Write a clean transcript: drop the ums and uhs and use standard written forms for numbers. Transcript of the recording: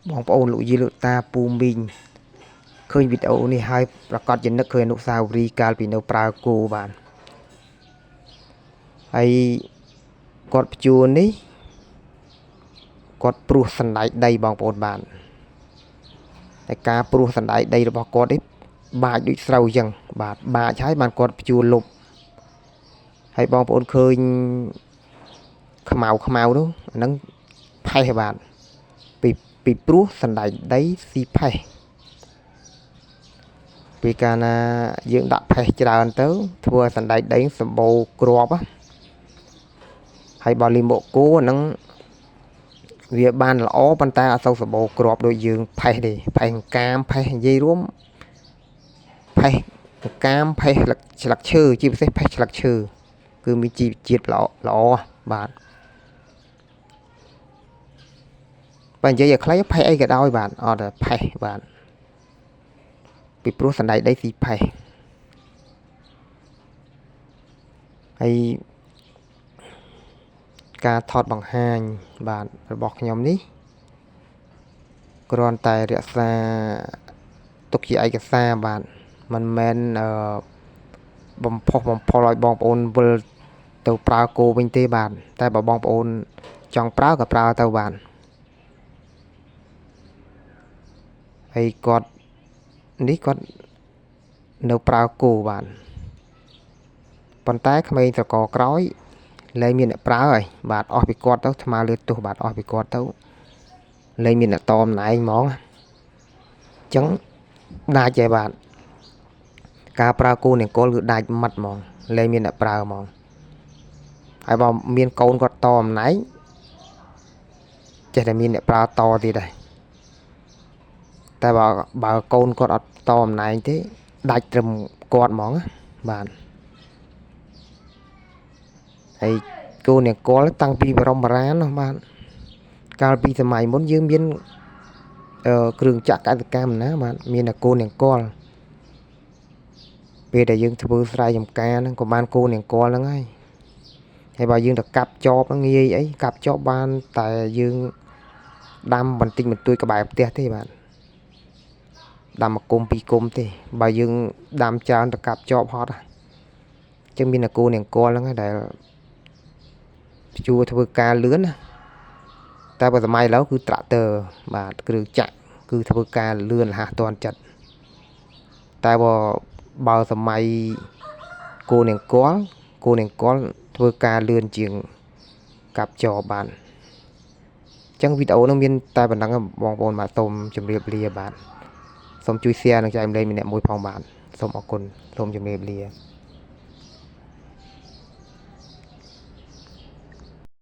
បងប្អូនលោកយាយលោកតាពូមីងឃើញវីដេអូនេះហើយប្រកាសជានឹកឃើញអនុស្សាវរីយ៍កាលពីនៅប្រើគោបាទហើយគាត់ព្យួរនេះគាត់ព្រោះសណ្ដែកដីបងប្អូនបានតែការព្រោះសណ្ដែកដីរបស់គាត់នេះបាចដូចស្រូវអញ្ចឹងបាទបាចហើយបានគាត់ព្យួរលុបហើយបងប្អូនឃើញខ្មៅខ្មៅនោះអាហ្នឹងផេះបាទពីព្រោះសណ្ដែកដីស៊ីផេះពីកាលណាយើងដាក់ផេះច្រើនទៅធ្វើឲ្យសណ្ដែកដីសម្បូរគ្រាប់ហើយបើលីមកគោអាហ្នឹងវាបានល្អប៉ុន្តែអត់សូវសម្បូរគ្រាប់ដូចយើងផេះទេផេះកាមផេះនិយាយរួមផេះកាមផេះស្លឹកឈើជាពិសេសផេះស្លឹកឈើគឺមានជីវជាតិល្អល្អបាទបើនិយាយឲ្យខ្លីផេះអីក៏ដោយបាទអត់ផេះបាទពីព្រោះសណ្ដែកដីស៊ីផេះហើយការថតបង្ហាញបាទរបស់ខ្ញុំនេះគ្រាន់តែរក្សាទុកជាឯកសារបាទមិនមែនបំផុសបំផុលឲ្យបងប្អូនវិលទៅប្រើគោវិញទេបាទតែបើបងប្អូនចង់ប្រើក៏ប្រើទៅបាទហើយគាត់នេះគាត់នៅប្រើគោបាទប៉ុន្តែក្មេងត្រកក្រោយលែងមានអ្នកប្រើហើយបាទអស់ពីគាត់ទៅថ្មលើទោះបាទអស់ពីគាត់ទៅលែងមានអ្នកតមណែងហ្មងអញ្ចឹងដាច់ហើយបាទការប្រើគោនង្គ័លគឺដាច់ម៉ាត់ហ្មងលែងមានអ្នកប្រើហ្មងហើយបើមានកូនគាត់តអំណែងចេះតែមានអ្នកប្រើតទៀតដែរតែបើកូនគាត់អត់តអំណែងទេដាច់ត្រឹមគាត់ហ្មងបាទហើយគោនង្គ័លតាំងពីបរមរាណនោះបាទកាលពីសម័យមុនយើងមានគ្រឿងចក្រកសិកម្មណាបាទមានតែគោនង្គ័លពេលដែលយើងធ្វើស្រែចម្ការហ្នឹងក៏បានគោនង្គ័លហ្នឹងហើយហើយបើយើងទៅកាប់ចបហ្នឹងងាយអីកាប់ចបបានតែយើងដាំបន្តិចបន្តួចក្បែរផ្ទះទេបាទដាំមួយគុំពីរគុំទេបើយើងដាំច្រើនទៅកាប់ចបហត់អញ្ចឹងមានតែគោនង្គ័លហ្នឹងដែលជួធ្វើការលឿនណាតែបើសម័យឥឡូវគឺត្រាក់ទ័របាទគ្រឿងចក្រគឺធ្វើការលឿនរហ័សទាន់ចិត្តតែបើសម័យគោនង្គ័លគោនង្គ័លធ្វើការលឿនជាងកាប់ចបបានអញ្ចឹងវីដេអូនោះមានតែប៉ុណ្ណឹងបងប្អូនបាទសូមជម្រាបលាបាទសូមជួយ share និងចែករំលែកម្នាក់មួយផងបាទសូមអរគុណសូមជម្រាបលា